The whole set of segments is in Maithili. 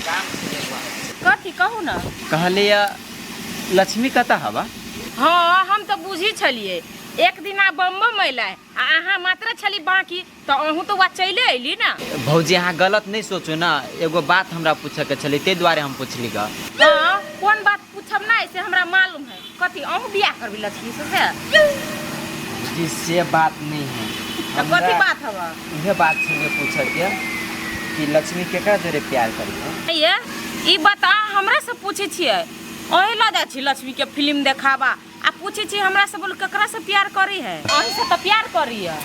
काम छलै एगो। कथी कहू ने। कहलियै लक्ष्मी कतऽ हवा? हँ, हम तऽ बुझी छलियै एक दिना बम बम अयलै आ अहाँ मात्र छली बाँकी, तऽ अहूँ तऽ वएह चलि अयली ने। भौजी, अहाँ गलत नहि सोचू ने, एगो बात हमरा पूछऽके छलै, ताहि दुआरे हम पुछली गऽ। हँ, कोन बात पूछब ने से हमरा मालूम है। कथी, अहूँ बियाह करबी लक्ष्मी से? से जी से बात नहीं है। तऽ कथी बात हवा? उहे बात छलै पूछऽके कि लक्ष्मी केकरा जोरे प्यार करी। ये ई बात अहाँ हमरा से पूछै छियै? अहीं लऽ जाइ छी लक्ष्मी के फिल्म देखाबा आ पूछै छी हमरा से, बोल ककरा से प्यार करी है? अहीं से तऽ प्यार करी है।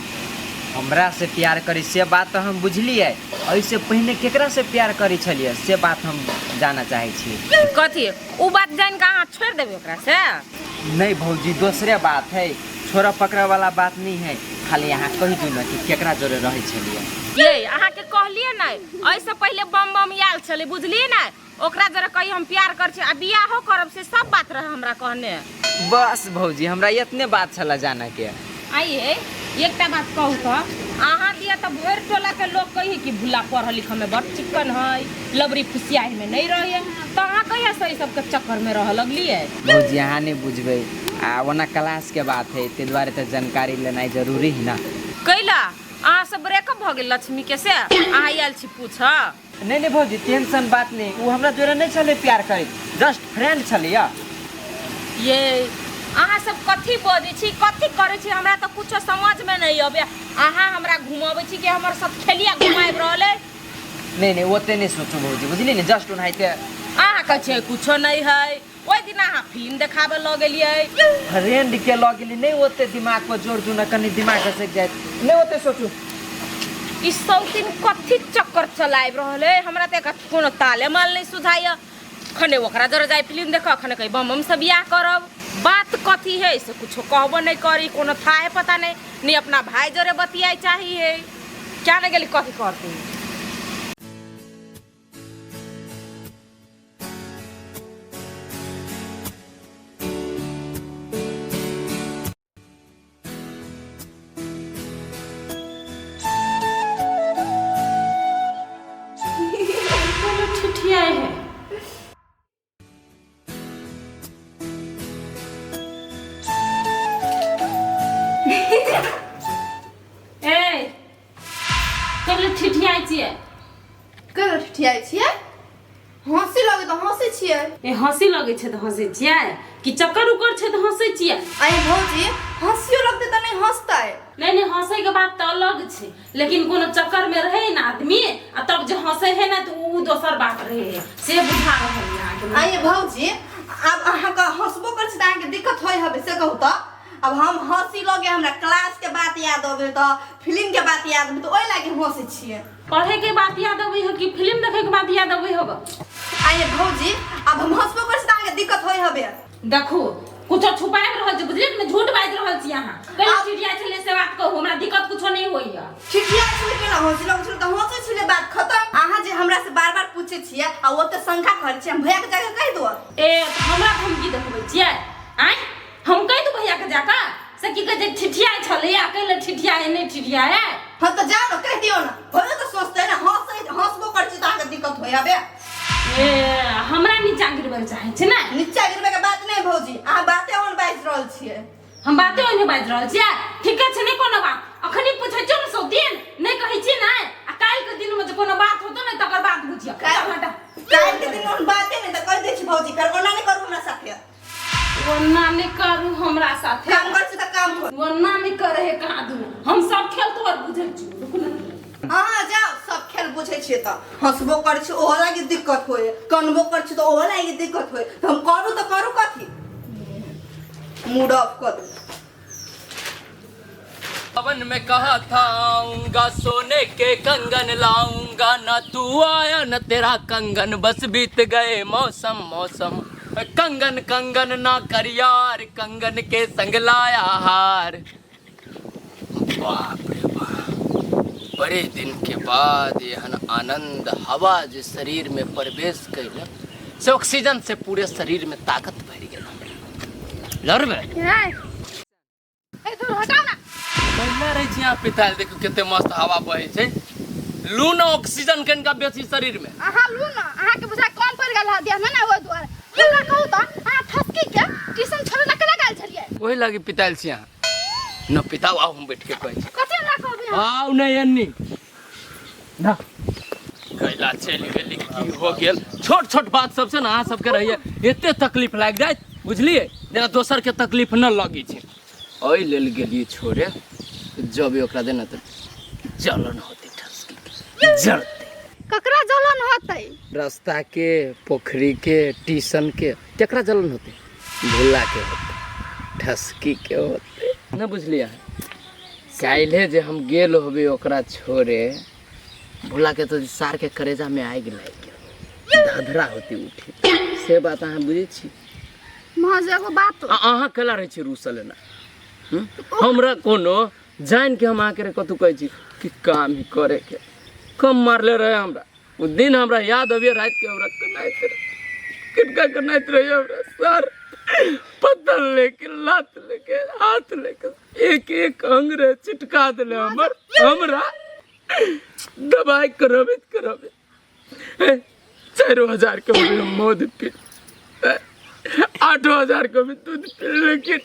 हमरा से प्यार करी से बात तऽ हम बुझलियै, एहिसे पहिने केकरा से प्यार करी छलियै से बात हम जानऽ चाहै छी। कथी, उ बात जानि कऽ अहाँ छोड़ि देबै ओकरा से? नहीं भौजी, दोसरे बात है, छोड़ा पकड़ा वाला बात नहीं है। खाली अहाँ कहि दियौ ने कि केकरा जोरे रहै छलियै। ये अहाँके कहलियै नहि, एहिसँ पहिले बम बम आयल छलै, बुझलियै ने? ओकरा जरा कही हम प्यार कर छी आ बियाहो करब, से सब बात रहे हमरा कहने। बस भौजी, हमरा इतने बात छला जाने के। आइए एकटा बात कहू तऽ, अहाँ दिया तऽ भरि टोला के लोग कही कि भुल्ला पढ़ल लिखल में बड़ चिक्कन है, लबरी फुसियाही में नहीं रहे, तऽ अहाँ कहिया से ई सबके चक्कर में रह लगलियै? भौजी, अहाँ नहीं बुझबै, आ ओना क्लास के बात है, ताहि दुआरे तऽ जानकारी लेनाइ जरूरी है ना। कैला अहाँ सब ब्रेकअप भऽ गेल लक्ष्मी के से अहाँ आयल छी पूछऽ? नहीं नहीं भौजी, टेंशन बात नहीं, वो हमरा जोरे नहीं छलै प्यार करे, जस्ट फ्रेंड छलै। ये अहाँ सब कथी बजै छी, कथी करै छी, हमरा तऽ कुछो समझमे नहि अबै। अहाँ हमरा घुमबै छी कि हमर सब खेलिया घुमाबि रहल अइ? नहीं नहीं, ओते नहीं सोचू भौजी, बुझली ने? जस्ट ओनाहिते। अहाँ कहै छियै कुछो नहि है, ओहि दिन अहाँ फिल्म देखाबऽ लऽ गेलियै। फ्रेंड के लऽ गेली। नहीं ओते दिमाग पर जोर दू ना, कनी दिमाग घसक जायत। नहीं ओते सोचू। ई सौतीन कथी चक्कर चलाबि रहल अइ? हमरा तऽ एकर कोनो ताले माल नहि सुझाइए। खने ओकरा जरे जाय फिल्म देखऽ, खने कही बम बम से बियाह करब। बात कथी है से कुछो कहबो नहीं करी, कोनो था है पता नहीं, नहीं अपना भाई जरे बतियाए चाही है। क्या नहीं गेली, कथी करती? ठिठियाए है। ए कल ठिठियाए छियै? केना ठिठियाइ छियै? हँसी लगै तऽ हँसै छियै। ए, हँसी लगै छै तऽ हँसै छियै कि चक्कर उकर छै तऽ हँसै छियै? आइ भौजी, हँसियो लगतै तऽ नहि हँसतै? नहीं नहीं, हंसै के बात तऽ अलग छै, लेकिन कोनो चक्कर में रहे ना आदमी आ तब जे हंसै है ना तऽ उ दोसर बात रहे है, से बुझा रहल है अहाँके। आइ भौजी, आब अहाँके हँसबो करै छी तऽ अहाँके दिक्कत होइ हबे, से कहू तऽ। अब हम हँसी लगे, हमरा क्लास के बात याद अबे तऽ फिल्म के बात याद अबे तऽ ओहि लागी हँसै छियै। पढ़े के बात याद अबै हो कि फिल्म देखे के बात याद अबै हो? आइए भौजी, अब हम हंसबो करै छी तऽ अहाँके दिक्कत होइ हबे। देखू, कुछो छुपाबि रहल छी, बुझलियै कि नहि? झूठ बाजि रहल छी अहाँ। कहियो चिड़िया छलै से बात कहू, हमरा दिक्कत कुछो नहि होइया। ठिठिया छलै केना? हँसी लगै छलै तऽ हँसै छलै, बात खतम। अहाँ जे हमरा से बार बार पूछै छियै आ ओते शंका करै छियै, हम भैया के जाके कहि दो। ए, तऽ हमरा धमकी देखबै छियै? आँय, हम कहि दू भैया के जाकऽ से की कहै छै, ठिठिया छलै आ कैले ठिठिया नहि ठिठिया है? हँ तऽ जाउ ने, कहि दियौ ने, भैयो तऽ सोचतै ने। हँसै हँसबो करै छी तऽ अहाँके दिक्कत होइ हबे। ए, हमरा नीचा गिरबै लए चाहै छै ने? नीचा गिरबै के बात नहि भौजी, अहाँ बाते ओहन बाजि रहल छियै। हम बाते ओहने बाजि रहल छियै? ठीके छै, नहि कोनो बात। अखनी पूछै छियौ ने सौतीन, नहि कहै छियै ने, आ काल्हि के दिनमे जे कोनो बात होतौ ने तकर बात बुझियौ। काल्हि काल्हि के दिन ओहन बाते नहि तऽ कहि दै छी भौजी, कर ओना नहि करू हमरा साथे। ओना नहि करू हमरा साथे। काम करै छी तऽ काम करू। ओना नहि करे है कहाँ दू, हम सब खेल तोहर बुझै छी, रुकू ने। अहाँ जाउ, सब खेल बुझै छियै तऽ हँसबो करै छी ओहो लागी दिक्कत होय, कनबो करै छी तऽ ओहो लागी दिक्कत होय, तऽ हम करू तऽ करू कथी? मूड ऑफ कऽ दू। पवन में कहा था आऊंगा, सोने के कंगन लाऊंगा, ना तू आया न तेरा कंगन, बस बीत गए मौसम मौसम। कंगन कंगन ना कर यार, कंगन के संग लाया हार। बाप रे बाप, बड़े दिन के बाद एहन आनंद। हवा जे शरीर में प्रवेश कैलक से ऑक्सीजन से पूरे शरीर में ताकत भरि गेल। लड़बै ए, दूर हटाउ ना। पहिला रहै छी यहाँ पिताल, देखू कते मस्त हवा बहै छै। लू न ऑक्सीजन कनिका बेसी शरीर में। अहाँ लू न, अहाँके बुझाइ कम पड़ि गेल हँ देहमे ने, ओहि दुआरे। हमरा कहू तऽ अहाँ ठसकी के ट्यूशन छोड़ै लए केना गेल छलियै? ओहि लागी पितायल छी अहाँ न पिताओ, आउ हम बैठ के कहै छी। कथी हमरा कहबै अहाँ? आउ नहि एन्नी ना कैला चलि गेली, की हो गेल? छोट छोट बात सबसे ने अहाँ सबके रहैए एते तकलीफ लागि जायत, बुझलियै? जेना दोसरके तकलीफ न लगै छै। एहि लेल गेलियै छोड़े, जब ओकरा देना तऽ जलन होतै, ठसकी के जरतै। ककरा जलन होतै? रास्ता के, पोखरी के, ट्यूशन के, केकरा जलन होतै? भुल्ला के होतै, ठसकी के होतै न, बुझलियै अहाँ? काल्हे जे हम गेल होबे ओकरा छोड़े भुला के, तो सार के करेजा में आगि लागि गेल, धधरा होती उठी, से बात अहाँ बुझै छी? महज एगो बात। अहाँ केला रहै छी रूसल एना? हम्म? हमरा कोनो जानि के हम अहाँके कतहु कहै छी कि काम ही करे के कम मारले रहे हमरा ओ दिन, हमरा याद अबिए राति के, हमरा कनाइत रहे, किनका कनाइत रहे हमरा सर पत्थर लेके, लात लेके, हाथ लेके, एक एक अंग रहे चिटका देले हमर। हमरा दवाई करबित करबित 4000 के भी हम मौध पी, 8000 के भी दूध पी, लेकिन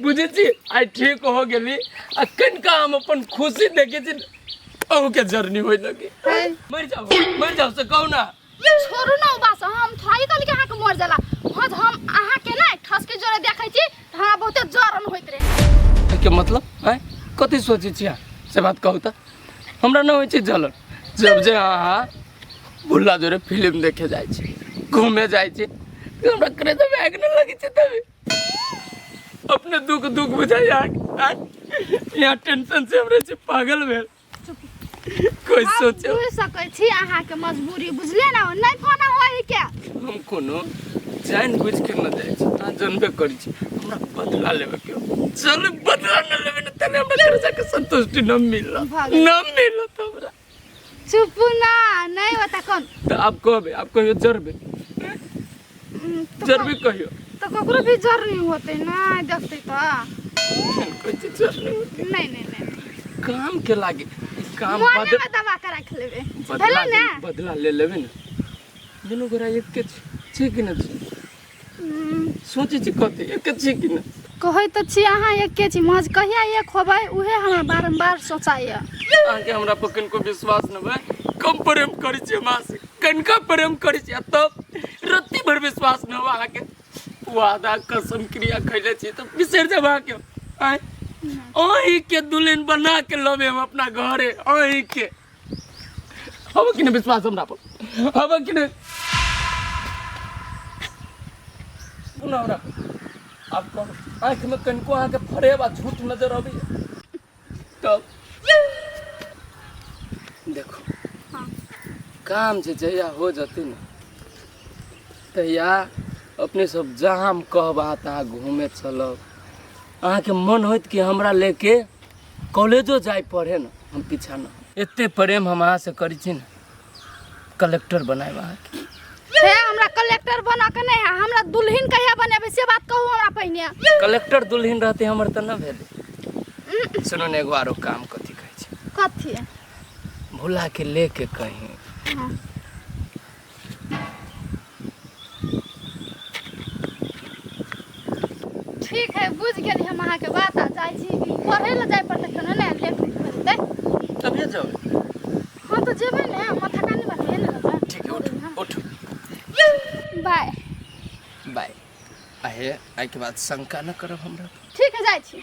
बुझै छी आइ ठीक हो गेली। आ कनिका हम अपन खुशी देखै छी, अहूँके जर्नी होइ लगी। मरि जाउ, मरि जाउ से कहू ना। छोड़ू ना ओ बात, हम थोड़ी कहली कि अहाँके मर जाला। हँ, हम अहाँके ने ठसके जोरे देखै छी तऽ हमरा बहुते जरन होइत रहे। के मतलब आँय कथी सोचै छी अहाँ, से बात कहू तऽ। हमरा न होइ छै जलन जब जे अहाँ भुल्ला जोरे फिल्म देखे जाइ छी, घूमे जाइ छी, हमरा करेजा में आगि न लगै छै? तभी अपने दुख दुख बुझाइ अहाँके। यहाँ टेंशन से हमरा छै पागल भेल कोई सोचे। बुझि सकै छी अहाँके मजबूरी, बुझलियै ने? नहि फोन होइ के। हम कोनो जानि बुझि के न जाइ छी, अहाँ जानबे करै छी। हमरा बदला लेबे के, चल बदला न लेबे ने तने हमरा घर जाके संतुष्टि न मिलत, न मिलत हमरा। चुप ना, नहीं होता कौन। तऽ आब कहबै, आब कहियो जरबै, जरबै कहियो। तऽ ककरो भी जर नहीं होते ना देखते तऽ कहै छी जर नहीं होतै। नहीं नहीं नहीं। काम के लागे ई काम मोने में दबा के राख लेबे। बदला भेलै ने? बदला ले लेबै ने, दुनू गोरा एके छी, छै कि नहि छै? सोचै छी कथी, एके छी कि नहि? कहै तऽ छी अहाँ एके छी, महज कहिया एक होबै उहे हमरा बारम्बार सोचाइए। अहाँके हमरा पर कनिको विश्वास नहि भाई? कम प्रेम करै छी हम अहाँसँ, कनिका प्रेम करै छी आ तब रत्ती भर विश्वास नहि हो अहाँके? वादा कसम क्रिया खैले छी तऽ बिसरि जाब अहाँके? आँय, अहीँके दुल्हन बना के लबे हम अपना घरे अहीँके। हब कि नहि विश्वास हमरा पर? हब कि नहि पुनः हमरा पर? आब कहू, आँखिमे कनिको अहाँके फरेब आ झूठ नजर अबैया तब देखो। काम जे जहिया हो जतै ने तहिया अपने सब जहाँ हम कहब अहाँ तहाँ घूमे चलब। अहाँके मन होइत कि हमरा लेके कॉलेजो जाय पढ़े ने, हम पीछा न। एते प्रेम हम अहाँसँ करै छी ने, कलेक्टर बनायब अहाँके। हे, हमरा कलेक्टर बना के नहीं है, हमरा दुल्हन कहिया बनेबै से बात कहू हमरा पहिने। कलेक्टर दुल्हन रहते हमर तऽ न भेलै। सुनू ने, एगो आरो काम कथी कहै छै। कथी? भुला के लेके कहीं। हाँ। ठीक है, बुझ गेली हम अहाँके बात। आ जाइ छी, पढ़ै लए जाय पड़तै केना ने, लेट उठ जेतै। तभिए जाओ। हाँ तऽ जेबै ने, माथा कानी बनबै ने लेबै। ठीक है, उठ उठ। बाय। बाय। आहे एहिके बाद शंका न करब हमरा। ठीक है, जाइ छी।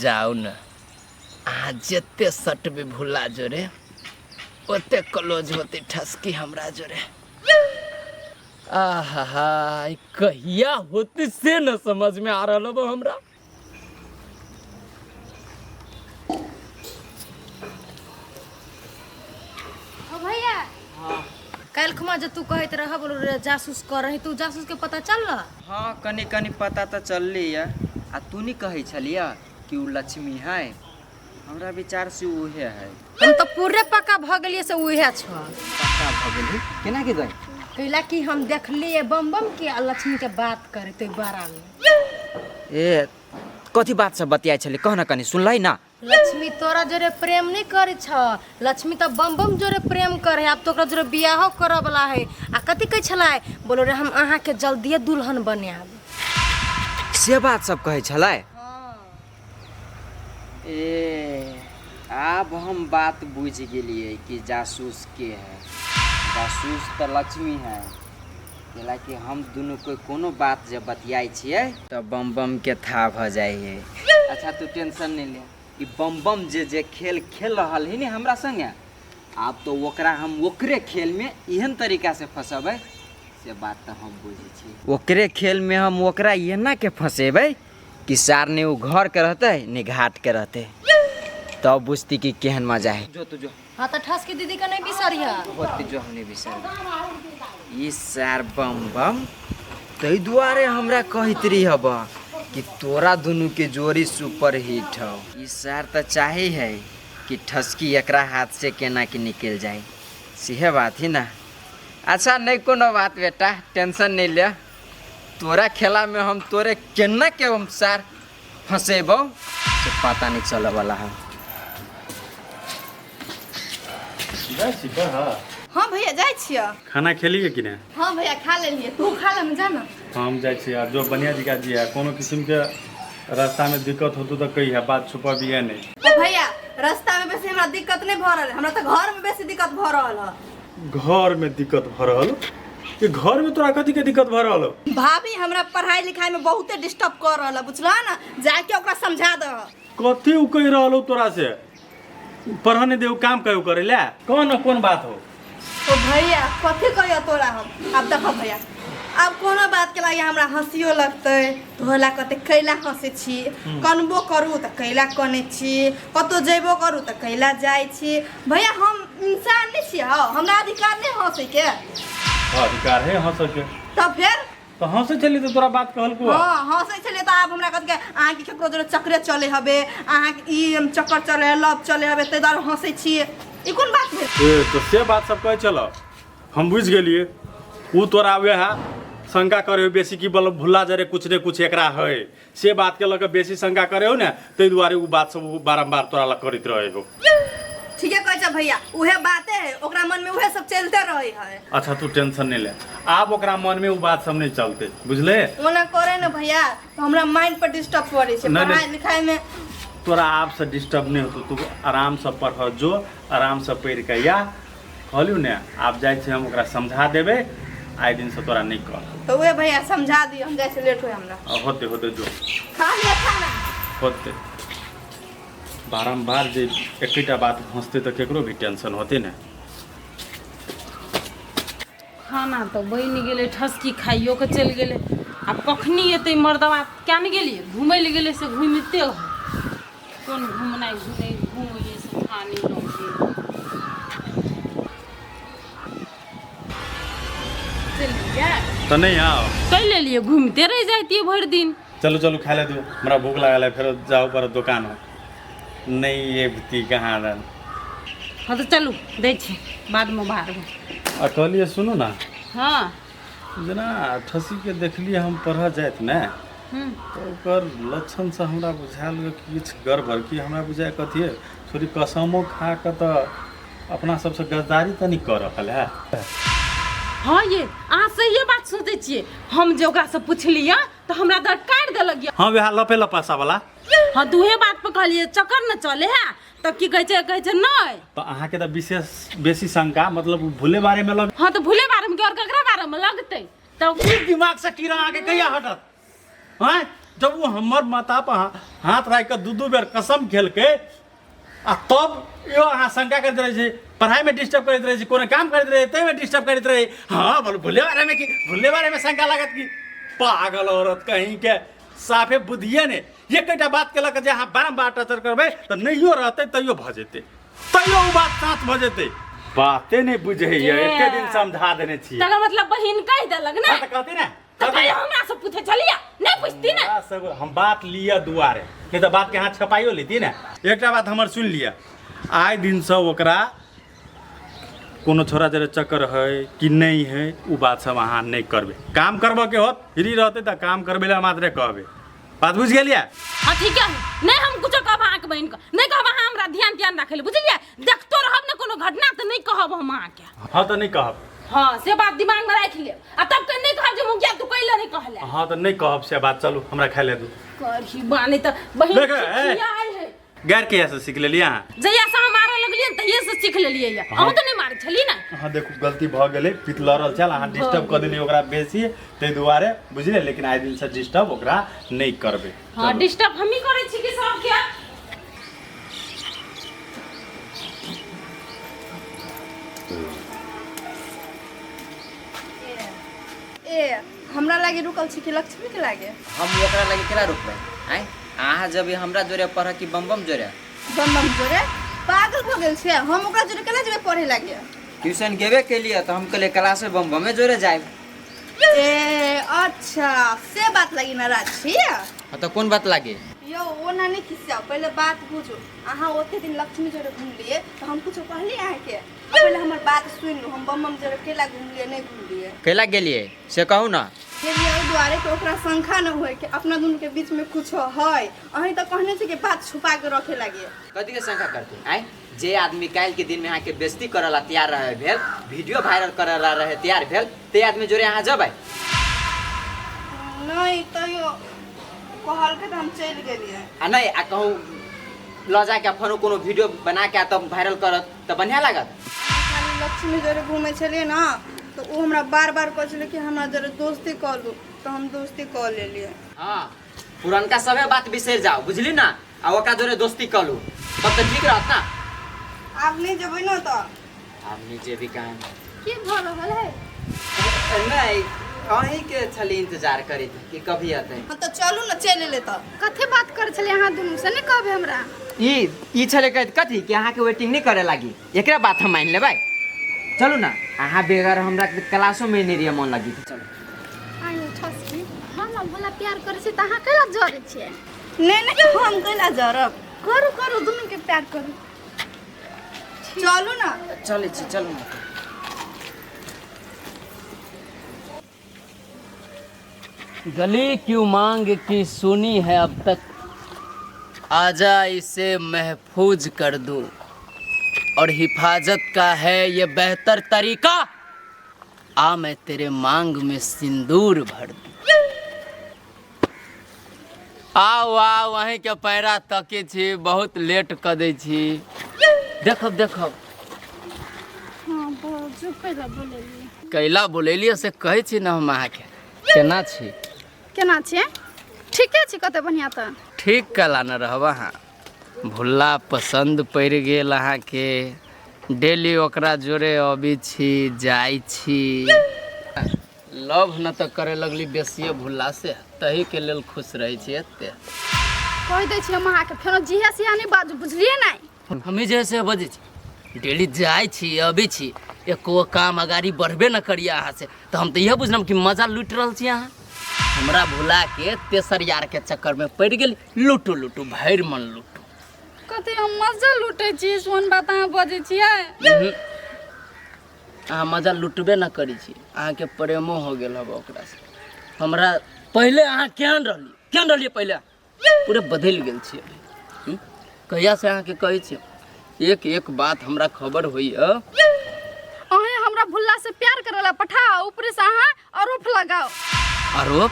जाउ ने, अहाँ जते सटबै भुला जोरे ओते क्लोज होते ठसकी हमरा जोरे। आहा, ई कहिया होते से न समझ में आ रहल बा हमरा। ओ भैया, काल्हि खुमा जे तू कहैत रह बोलो रे जासूस कर रही, तू जासूस के पता चल रहा? हाँ, कनी कनी पता तऽ चलली यऽ। आ तू नहीं कहै छलियै कि उ लक्ष्मी है? हमरा विचार से उहे है। हम तऽ पूरे पक्का भऽ गेलियै से उहे छ। पक्का भऽ गेली? केना के गई? कैला कि हम देखलियै बम बम के आ लक्ष्मी के बात करैत ओहि बारा में। ए, कथी बात सब बतियाइ छलै कह न कनि सुनलै ना। लक्ष्मी तोरा जोरे प्रेम नहीं करे छ, लक्ष्मी तो बम बम जोरे प्रेम करे, आब तो ओकरा जोरे बियाहो करे वाला है। आ कथी कहै छलै, बोलो रे हम अहाँ के जल्दिए दुल्हन बनायब। से बात सब कहै छलै? ए आब हम बात बुझि गेलियै कि जासूस के है। जासूस तऽ लक्ष्मी है, कैलाकि हम दुनू कोई कोनो बात जब बतियाइ छियै तऽ बम बम के था भऽ जाइ है। अच्छा तू टेंशन नहीं ले, ई बम बम जे जे खेल खेल रहल है ने हमरा संगे, आब तो ओकरा हम ओकरे खेल में एहन तरीका से फंसेबै से बात तऽ हम बुझै छी। ओकरे खेल में हम ओकरा एना के फंसेबै कि सार ने ओ घर के रहतै ने घाट के रहतै, तब बुझती कि केहन मजा है। जो तू जो। हाँ तो ठस के दीदी के नहीं बिसरिहा। होते जो हमने बिसर ई सार बम बम तै दुआरे हमरा कहैत रही हब कि तोरा दुनू के जोड़ी सुपर हिट हौ। ई सार तऽ चाहे है कि ठसकी एकरा हाथ से केना के निकल जाए, सेहे बात ही ना। अच्छा नहीं कोनो बात बेटा, टेंशन नहीं ले, तोरा खेला में हम तोरे केना के हम सार फंसेबौ से पता नहीं चले वाला है। जाइ छी पढ़ऽ? हाँ भैया जाइ छियै। खाना खेलिए कि नहि? हाँ भैया खा लेलियै, तू खा ले जा ना। हम जाइ छी। आ जो बढ़िया जगह जी है, कोनो किस्मके रास्तामे दिक्कत होतौ तऽ कहिहे, बात छुपबिहे नहि। ओ भैया रास्ता में बेसी हमरा दिक्कत नहीं भऽ रहल है, हमरा तऽ घर में बेसी दिक्कत भऽ रहल है। घर में दिक्कत भऽ रहल? ये घर में तोरा कथी के दिक्कत भऽ रहल हौ? भाभी हमरा पढ़ाई लिखाई में बहुते डिस्टर्ब कर रहल है, बुझलह ना, जाके ओकरा समझा दह। कथी उ कहि रहल हौ तोरा से? पढ़ऽ नहि देऊ, काम कहियो करे ले, कौन न कोन बात हो? ओ भैया कथी कहियो तोरा हम, आब देखो भैया आब कोनो बात के लागी हमरा हंसियो लगतै, तोहला कहतै कैला हंसै छी, कनबो करू तऽ कैला कनै छी, कतौ जेबो करू तऽ कैला जाइ छी। भैया हम इंसान नहीं छियै हौ, हमरा अधिकार नहीं हंसै के। हाँ, अधिकार है हंसै के। तब फेर? तऽ हंसै छली तऽ तोरा बात कहलको? हाँ हंसै छलियै तऽ आब हमरा कहलकै अहाँके केकरो जोरे चक्करे चले हबे, अहाँके ई चक्कर चले है, लव चले हबे, ताहि दुआरे हंसै छियै। ई कोन बात भेल? ए तऽ से बात सब कहै छल, हम बुझि गेलियै उ तोरा वएह शंका करे हो बेसी कि बल भुला जरे कुछ ने कुछ एकरा है, से बात के लऽ कऽ बेसी शंका करे हो ने, ताहि दुआरे उ बात सब बारम्बार तोरा लग करैत रहे हो। ठीके कहै छ भैया, उहे बाते है, ओकरा मन में उहे सब चलते रहे है। अच्छा तू टेंशन नहीं ले, आब ओकरा मन में उ बात सब नहीं चलते, बुझले? ओना करे ने भैया तो हमरा माइंड पर डिस्टर्ब पड़े छै, नहीं, पढ़ाई लिखाई में तोरा आब से डिस्टर्ब नहीं होतो, तू आराम से पढ़ जो, आराम से पढ़ के या कहलियौ ने आब जाइ छी हम ओकरा समझा देबै, आइ दिन से तोरा नहीं कहब। तो उहे भैया समझा दियो, हम जाइ छी, लेट होय हमरा। आ, होते होते जो खा लिअ खाना। होते बारम्बार जे एकेटा बात घोंसते तऽ केकरो भी टेंशन होते ने। खाना तऽ बनि गेलै, ठसकी खाइयो के चलि गेलै, आब कखनी एतै मर्दवा क्या ने गेलियै घुमै लए गेलै से घुमिते है, कोन घुमनाइ घुमै घुमैए से खानी लौटे चलि जाय तऽ नहि आउ। कहि लेलियै घुमिते रहि जाइतियै भरि दिन। चलू चलू खाय ले दू, हमरा भूख लागल है, फेर जाउ पर दुकान हो नहीं ये भीती कहाँ दन। हाँ तऽ चलू दै छी बादमे बाहर। आ कहलियै सुनू ना। हाँ। जेना ठसीके देखलियै हम पढ़ऽ जाइत ने तऽ ओकर लक्षणसँ हमरा बुझायल कि किछु गड़बड़, कि हमरा बुझाय कथी है छोरी कसमो खा कऽ तऽ अपना सबसँ गद्दारी तऽ नहि कऽ रहल है। हाँ ये अहाँ सहिए बात सोचै छियै, हम जे ओकरासँ पुछलियै तऽ हमरा दर काटि देलक ये। हाँ वएह लपे लपासा वाला। हाँ तऽ उहे बात पर कहलियै चक्कर न चले है तब की कहै छै, कहै छै नहि। तऽ अहाँके तऽ विशेष बेसी शंका मतलब भूले बारे में लग। हाँ तऽ भूले बारे में और ककरा बारे में लगतै तब। ई दिमाग से कीड़ा अहाँके कहिया हटत? हाँ जब वो हमर माता पर हाथ राखि कऽ दू दू बेर कसम खेलकै आ तब यो अहाँ शंका करैत रहै छी, पढ़ाइमे डिस्टर्ब करैत रहै छी, कोनो काम करैत रहै ताहिमे डिस्टर्ब करैत रहै। हाँ बोलू भूले बारेमे की भूले बारेमे शंका लागत की? पागल औरत कहीं के साफे बुद्धिए ने एकेटा बात के लऽ कऽ जे अहाँ बारम्बार टचर करबै तऽ नहियो रहतै तैयो भऽ जेतै, तैयो ओ बात साँच भऽ जेतै। बाते नहि बुझैया, एते दिन समझा देने छियै। तकर मतलब बहिन कहि देलक ने? हाँ, तऽ कहती ने। तऽ कहियो हमरा से पूछे छलियै नहि पूछती ने? हमरा सब हम बात लिअ दुआरे, नहि तऽ बात के अहाँ छपाइयो लेती ने। एकटा बात हमर सुनि लिअ, आइ दिनसँ ओकरा कोनो छोरा जरे चक्कर है कि नहीं है उ बात सब अहाँ नहीं करबे। काम करबऽ के होत फ्री रहते तऽ काम करबे ला मात्रे कहबे, बात बुझि गेलियै? हाँ ठीक है, नहीं हम कुछो कहब अहाँके बहिन के, नहीं कहब अहाँ हमरा ध्यान ध्यान राखै लए, बुझलियै? देखतो रहब ने कोनो घटना तऽ नहीं कहब हम अहाँके। हाँ तऽ नहीं कहब। हाँ से बात दिमाग में राखि लेब, आ तब के नहीं कहब जे मुखिया तू कैले नहीं कहले। हाँ तऽ नहीं कहब से बात। चलू हमरा खाय ले दू। करही बा नहीं तऽ बहिन देख, ए। खिसियाइ है। गैर के से सीख लेलियै अहाँ? जहिया से हम मारऽ लगलियै ने तहिये से सीख लेलियै ये। अहूँ तऽ नहि मारै छली ने। अहाँ देखू गलती भऽ गेलै, पित लड़ल छल, अहाँ डिस्टर्ब कऽ देलियै ओकरा बेसी, ताहि दुआरे बुझलियै। लेकिन आइ दिनसँ डिस्टर्ब ओकरा नहि करबै। हाँ डिस्टर्ब हमही करै छी कि सबके? ए हमरा लागे रुकल छी कि लक्ष्मी के लागे? हम ओकरा लागे केना रुकबै? आँय अहाँ जब हमरा जोरे पढ़ कि बम बम जोरे? बम बम जोरे? पागल भऽ गेल छै, हम ओकरा जोरे केना जेबै पढ़े लागे? ट्यूशन गेबे केलिए तऽ हम कहलिए क्लासे बम बमे जोरे जायब। ए अच्छा से बात लागी नाराज छी? हाँ तऽ कोन बात लागे? यौ ओना नहि खिसियाउ, पहिले बात बुझू। अहाँ ओते दिन लक्ष्मी जोरे घुमलियै तऽ हम कुछो कहलियै अहाँके? पहिले हमर बात सुनि लू, हम बम बम जोरे केला घुमलियै नहि घुमलियै। कैला गेलियै से कहू ना। गेलियै ओहि दुआरे कि ओकरा शंका न होय कि अपना दुनू के बीच में कुछ है। अहीं तऽ कहने छी कि बात छुपा के रखे लागे। कथी के शंका करते? आँय जे आदमी काल्हि के दिन में अहाँके बेइज्जती करऽ ला तैयार रहे भेल, वीडियो वायरल करऽ ला रहे तैयार भेल, ते आदमी जोरे अहाँ जेबै? नहि तैयो कहलकै तऽ हम चलि गेलियै। आ नहि आ कहूँ लऽ जाके फेरो कोनो वीडियो बना के तब वायरल करत तऽ बढ़िआँ लागत? खाली लक्ष्मी जोरे घूमै छलियै ने तऽ ओ हमरा बार बार कहै छलै कि हमरा जोरे दोस्ती कऽ लू, तऽ हम दोस्ती कऽ लेलियै। हाँ पुरनका सबे बात बिसरि जाओ बुझली ना, आ ओकरा जोरे दोस्ती कऽ लू तब तऽ ठीक रहत ना। आब नहि जेबै ने तऽ? आब नहि जेबी कहाँ? की भऽ रहल है? नहीं अहीं के छली इंतजार करैत कि कभी अतै। हाँ तऽ चलू ने, चलि एलै तऽ। कथी बात करै छलियै अहाँ दुनू से नहि कहबै हमरा? ई ई छलै कहैत कथी कि अहाँके वेटिंग नहि करे लागी, एकरा बात हम मानि लेबै? चलू ना, अहाँ बेगर हमरा क्लासो में नहि रहिए मन लगी। चलू आइ ठसकी, हम भोला प्यार करै छी तऽ अहाँ कैला जरै छियै? नहि नहि हम कैला जरब? करू करू दुनू के प्यार करू। चलू ना। चलै छी, चलू ना। गली क्यों मांग की सुनी है अब तक, आजा इसे महफूज कर दूं, और हिफाजत का है ये बेहतर तरीका, आ मैं तेरे मांग में सिंदूर भर दूं। आउ आउ अहींके पैरा तकै छी, बहुत लेट कऽ दै छी। देखब देखब। हाँ बाजू कैला बोलेलियै? कैला बोलेलियै से कहै छी ने हम अहाँके। केना छी? केना छियै? ठीके छी, कते बढ़िआँ तऽ। ठीक कला न रहब अहाँ, भुल्ला पसन्द पड़ि गेल अहाँके, डेली ओकरा जोरे अबै छी जाइ छी, लव न तऽ करे लगली बेसिए भुल्ला से, तही के लेल खुश रहै छी एते। कहि दै छी हम अहाँके, फेरो जिहे सिया नहि बाजू, बुझलियै नहि? हमी जे से बजै छी, डेली जाइ छी अबै छी, एको काम अगाड़ी बढ़बे न करिए अहाँ से, तऽ हम तऽ इएह बुझलहुँ कि मजा लूटि रहल छी अहाँ। हमरा भुला के तेसर यार के चक्कर में पड़ि गेल, लूटू लूटू भरि मन लूटू। कथी हम मजा लूटै छी? सोन बात अहाँ बजै छियै। अहाँ मजा लुटबे न करै छी, अहाँके प्रेमो हो गेल हब ओकरासँ। हमरा पहिले अहाँ केहन रहलियै, केहन रहलियै पहिले, पूरे बदलि गेल छी अभी। कहियासँ अहाँके कहै छी, एक एक बात हमरा खबर होइए। अहें हमरा भुल्ला से प्यार करे ला पठाओ, ऊपर से अहाँ आरोप लगाओ। आरोप?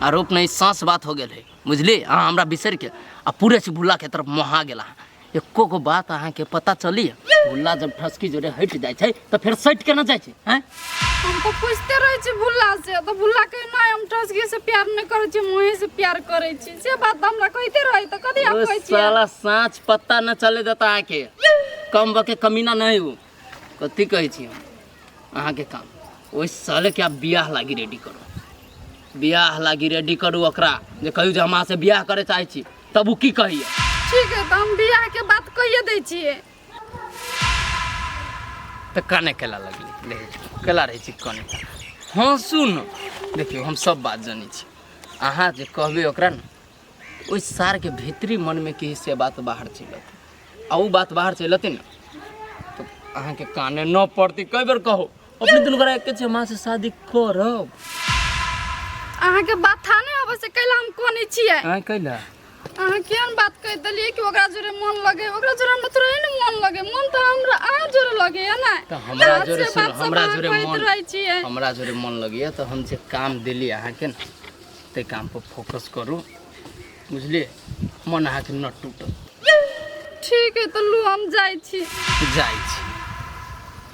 आरोप नहीं, साँस बात हो गेल है बुझली। अहाँ हमरा बिसरि के आ पूरे से भुल्ला के तरफ मोहा गेला। एको गो बात अहाँके पता चली? भुल्ला जब ठसकी जोरे हटि जाइ छै तऽ फेर सटि केना जाइ छै? हैं हम तो पूछते रहे छी भुल्ला से, तो भुल्ला कहे नहीं हम ठसकी से प्यार नहीं करे छी, मोहे से प्यार करे छी, से बात हमरा कहते रहे तो कथी आप ओ कहै छी? साला साँच पत्ता न चले देता अहाँके, कम बके कमीना नहीं हो। कथी कहै छी हम अहाँके काम, ओहि साले के आप बियाह लागी रेडी करू, बियाह लागी रेडी करू ओकरा, जे कहियौ जे हम अहाँ से बियाह करे चाहै छी, तब ओ की कहैया? ठीक है, तो हम बियाह के बात कहिए दै छियै। तऽ काने केला लगली, देखै छी केला रहै छी काने। हँ सुन, देखियौ हम सब बात जनै छी, अहाँ जे कहबै ओकरा ने, ओहि सारके भीतरी मनमे की से बात बाहर चलि अतै, आ ओ बात बाहर चलि अतै ने तऽ अहाँके काने न पड़तै। कई बेर कहू, अपने दुनू गोरा एके छै, हम अहाँसँ शादी करब। अहाँके बात था नहि अबै से कैला हम कोने छियै। आँय कैला? अहाँ केहन बात कहि देलियै कि ओकरा जोरे मन लगे, ओकरा जोरे हमरा थोड़े ने मन लगे, मन तऽ हमरा अहाँ जोरे लगैया ने। तऽ हमरा तऽ जोरे से सुन बात सब हमरा अहाँ जोरे कहैत मन रहै छियै। हमरा जोरे मन लगैया तऽ हम जे काम देली अहाँके ने ताहि काम पर फोकस करू, बुझलियै? मन अहाँके न टूटत। ठीक है तऽ लू हम जाइ छी। जाइ छी।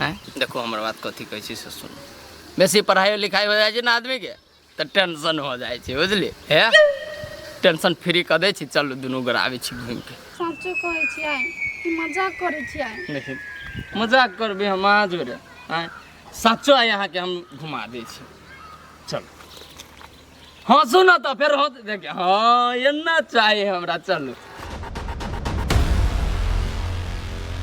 आँय देखू हमर बात कथी कहै छी से सुनू। बेसी पढ़ाइ लिखाइ हो जाइ छै ने आदमीके तऽ टेंशन हो जाइ छै, बुझलियै? हे टेंशन फ्री कऽ दै छी, चलू दुनू गोरा आबै छी घुमिके। साँचो कहै छियै कि मजाक करै छियै? देखियौ मजाक करबै हम अहाँ जोरे? आँय सचो आइ अहाँके हम घुमा दै छी, चलू। हँसू ने तऽ फेर हँस, देखियौ हँ एना चाही हमरा, चलू।